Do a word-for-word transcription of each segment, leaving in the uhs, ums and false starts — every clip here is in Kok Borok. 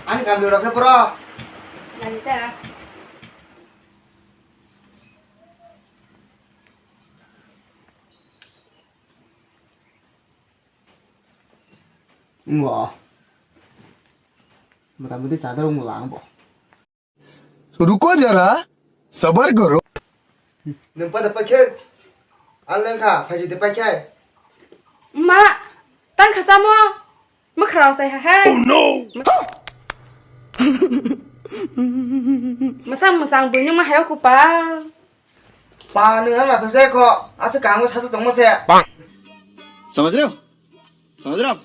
Ani kamli rok khe bro. Ani ta. Mo. Mota moti chadar mo lang bo. रुको जरा, सबर करो। Nung pa da pa khe. Ang leng kha, phai de pa khe. Ma, tang kha samo. Ma khara sai ha ha. Oh no. Masang masang bui nung ma hayo ku pa. Pa nung ang na thang sai ko. Asa kang mo sa tong mo se. समझ रहे हो? समझ रहे हो आप?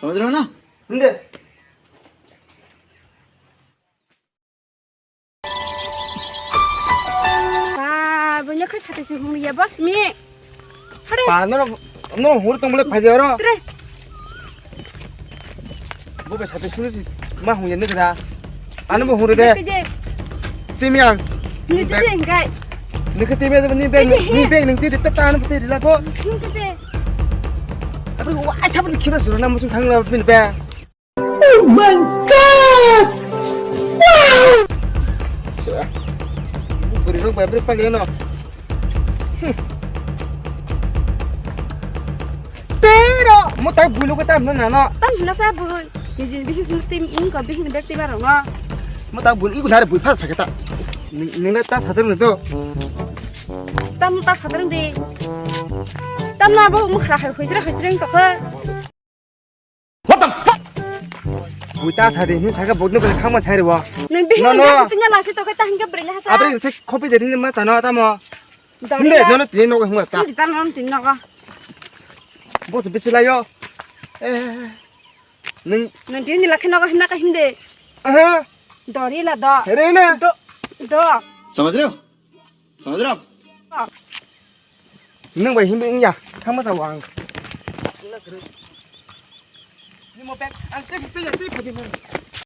समझ रहे हो ना? Hindi. Ba, bunya kha sate se hung ya bos mi. Hare. Pa, no, no, hur tong bole phai jaro. Tre. Bo be sate sunu si, ma hung ya ne da. Ano bo hur de. Te de. Timi ang. Ni te de ngai. Ni ke timi ni bag, ni bag ning te de ta ano te de la ko. Ni te de. Apa wa sa ba khida suru na musung thang la pin be. Oh my God! Wow! Buri rok bai buri pali no. Tero mo tai bulu ko tam na no. Tam na sa bui. Ni jin bihi ni tim in ko bihi ni bek ti baro no. Mo tai bulu iku dhar bui phal phaketa. Ni na ta sadar ni to. Tam ta sadar ni. Tam na bo mo khra khai hoi jra hoi jra to kha. What the fuck? Bui ta sari hin saka botno kare khama sai rewa. Nang bihi no, no. Nang tinya lasi to khe ta hingke breng ha sa. Abre thek khopi de hin ma chano ta mo. Hinde no no tin no hingma ta. Hindi ta no tin no. Bos bisi layo. Eh. Nang nang tin ni lakhe no himna ka hinde. Aha. Dori la do. Here na. Do. Do. समझ रहे हो? समझ रहे हो आप? Nung bai himbe wngya, thangma ta wang. Nimo bag, ang kasi tuya, tuya pagi mo.